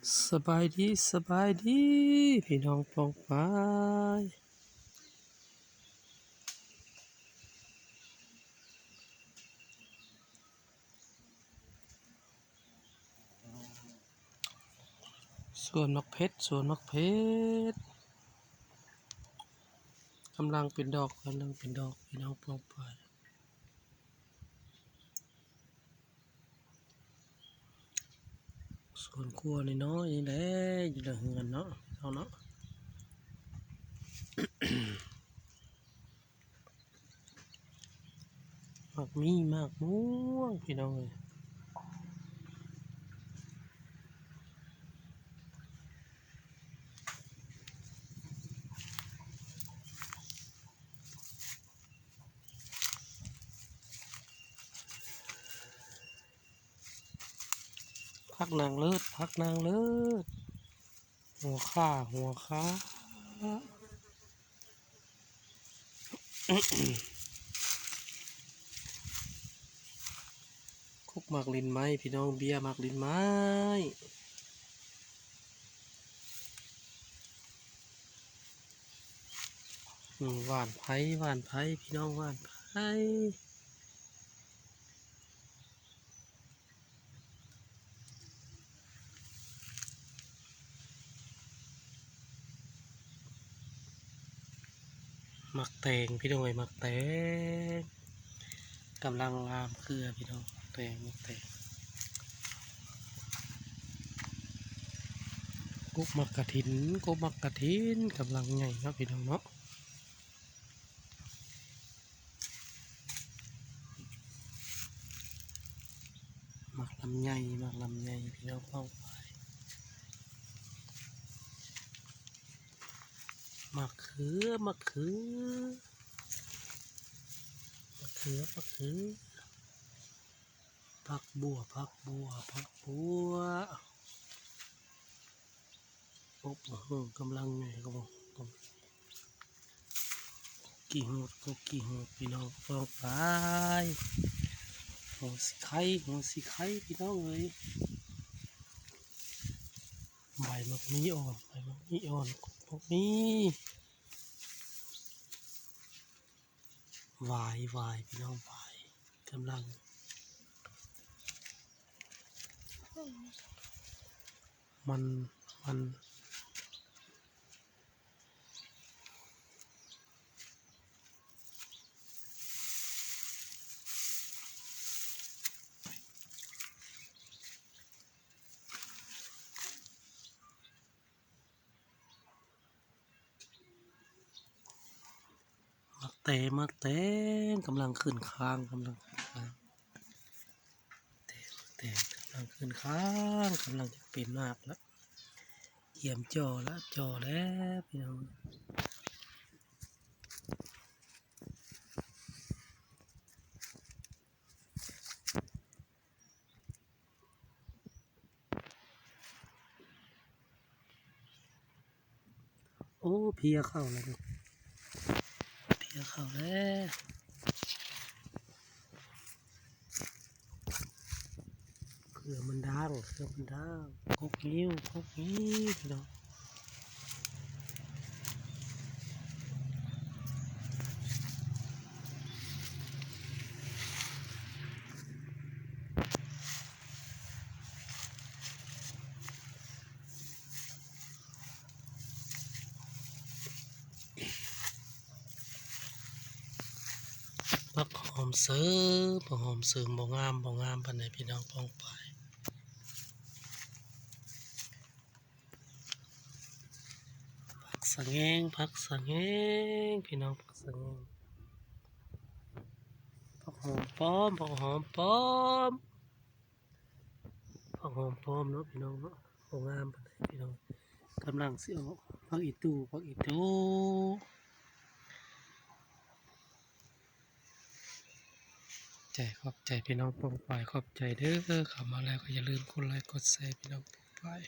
ສະບາຍດີ ສະບາຍດີ ພີ່ນ້ອງປ້ອງປາຍ. ສວນໝາກເຜັດ ສວນໝາກເຜັດ ກຳລັງເປັນດອກ ກຳລັງເປັນດອກ ພີ່ນ້ອງປ້ອງປາຍ. ສວນຄົວນ້ອຍໆນີ້ແຫຼະ ຢູ່ໃນເຮືອນເນາະ ເຮົາເນາະ. ໝາກມີ ໝາກມ່ວງ ພີ່ນ້ອງເອີຍ. ຜັກນາງເລີດ ຜັກນາງເລີດ ຫົວຂ່າ ຫົວຂ່າ. ກົກໝາກລິນໄມ້ ພີ່ນ້ອງ ເບ້ຍໝາກລິນໄມ້. ອືມ ຫວ່ານໄຜ່ ຫວ່ານໄຜ່ ພີ່ນ້ອງ ຫວ່ານໄຜ່. ໝາກແຕງ ພີ່ນ້ອງເອີຍ ໝາກແຕງ ກຳລັງງາມເຄືອ ພີ່ນ້ອງ ໝາກແຕງ ໝາກແຕງ. ກົກໝາກກະຖິນ ກົກໝາກກະຖິນ ກຳລັງໃຫຍ່ເນາະ ພີ່ນ້ອງເນາະ. ໝາກລຳໄຍ ໝາກລຳໄຍ ພີ່ນ້ອງປ້ອງປາຍ. ໝາກເຂືອ ໝາກເຂືອ ໝາກເຂືອ ໝາກເຂືອ. ຜັກບົ່ວ ຜັກບົ່ວ ຜັກບົ່ວ. ໂອ້ໂຫ ກຳລັງໃຫຍ່ ກຳລັງ ກີ່ຫູດ ກົກກີ່ຫູດ ພີ່ນ້ອງປ້ອງປາຍ. ຫົວສີໄຄ ຫົວສີໄຄ ພີ່ນ້ອງເອີຍ. ໃບໝາກມີອ່ອນ ໃບໝາກມີອ່ອນ ກົກໝາກມີ. ຫວາຍ ຫວາຍ ພີ່ນ້ອງ ຫວາຍ ກຳລັງ ມັນ ມັນ. ໝາກແຕ ໝາກແຕງ ກຳລັງຂຶ້ນຄ້າງ ກຳລັງຂຶ້ນຄ້າງ ແຕງ ແຕງ ກຳລັງຂຶ້ນຄ້າງ ກຳລັງຈະເປັນໝາກລະ ກຽມຈ່ອລະ ຈ່ອແລ້ວ ພີ່ນ້ອງ. ໂອ້ ເພຍເຂົ້າແລ້ວ ເພຍເຂົ້າແລ້ວ. ເຄືອມັນດ່າງ ເຄືອມັນດ່າງ ກົກງິ້ວ ກົກງິ້ວ ພີ່ນ້ອງ. ຜັກຫອມເສີມ ຜັກຫອມເສີມ ບໍ່ງາມ ບໍ່ງາມປານໃດ ພີ່ນ້ອງປ້ອງປາຍ. ຜັກສະແງງ ຜັກສະແງງ ພີ່ນ້ອງ ຜັກສະແງງ. ຜັກຫອມປ້ອມ ຜັກຫອມປ້ອມ ຜັກຫອມປ້ອມເນາະ ພີ່ນ້ອງເນາະ ບໍ່ງາມປານໃດ ພີ່ນ້ອງ. ກຳລັງຊິອອກ ຜັກອີ່ຕູ່ ຜັກອີ່ຕູ່. ໃຈ ຂອບໃຈ ພີ່ນ້ອງປ້ອງປາຍ ຂອບໃຈເດີ້. ເຂົ້າມາແລ້ວກໍຢ່າລືມກົດໄລກົດແຊ ພີ່ນ້ອງປ້ອງປາຍ.